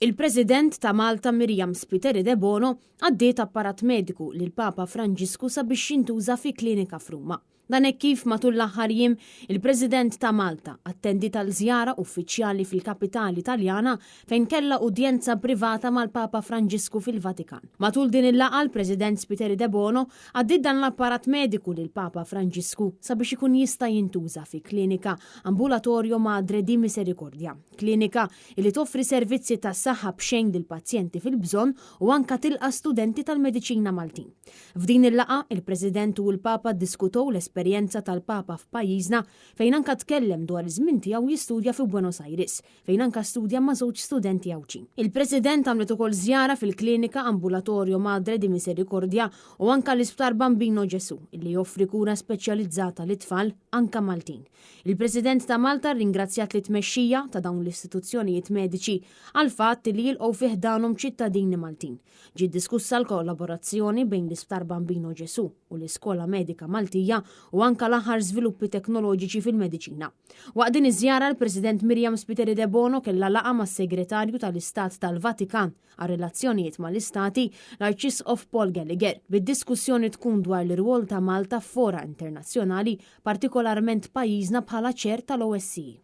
Il-President ta' Malta Myriam Spiteri Debono għaddiet apparat mediku lill-Papa Franġisku sabiex jintuża fi klinika f'Ruma. Dan hekk kif matul l-aħħar jiem il-President ta' Malta attendiet għal żjara uffiċjali fil-kapitali Taljana fejn kellha udjenza privata mal-Papa Franġisku fil-Vatikan. Matul din il-laqgħa l-President Spiteri Debono għaddiet dan l-apparat mediku lill-Papa Franġisku sabiex ikun jista' jintuża fi klinika Ambulatorio Madre di Misericordia, klinika li toffri servizzi tas-saħħa b'xejn lill-pazjenti fil-bżonn u anka tilqa' studenti tal-mediċina Maltin. F'din il-laqgħa, il-President u l-Papa ddiskutow l-esperjenza tal-Papa f'pajjiżna fejn anka tkellem dwar iż-żmien tiegħu jistudja fi Buenos Aires, fejn anka studja ma' żewġ studenti Għawdxin. Il-President għamlet ukoll żjara fil-klinika Ambulatorio Madre di Misericordia u anka l-Isptar Bambino Gesù, li joffri kura speċjalizzata lit-tfal, anka Maltin. Il-President ta' Malta rringrazzjat lit-tmexxija ta' dawn l-istituzzjonijiet mediċi għall-fatt li jilqgħu fi ħdanhom ċittadini Maltin. Ġiet diskussa l-kollaborazzjoni bejn l-Isptar Bambino Ġesù u l-Iskola Medika Maltija u anka l-aħħar żviluppi teknoloġiċi fil-mediċina. Waqt din iż-żjara l-President Myriam Spiteri Debono kellha laqgħa mas-Segretarju tal-Istat tal-Vatikan għar-Relazzjonijiet mal-Istati, l-Arċisqof Paul Gallagher, bid-diskussjoni tkun dwar l-irwol ta' Malta f'fora internazzjonali, partikolarment pajjiżna bħala Chair tal-OSCE.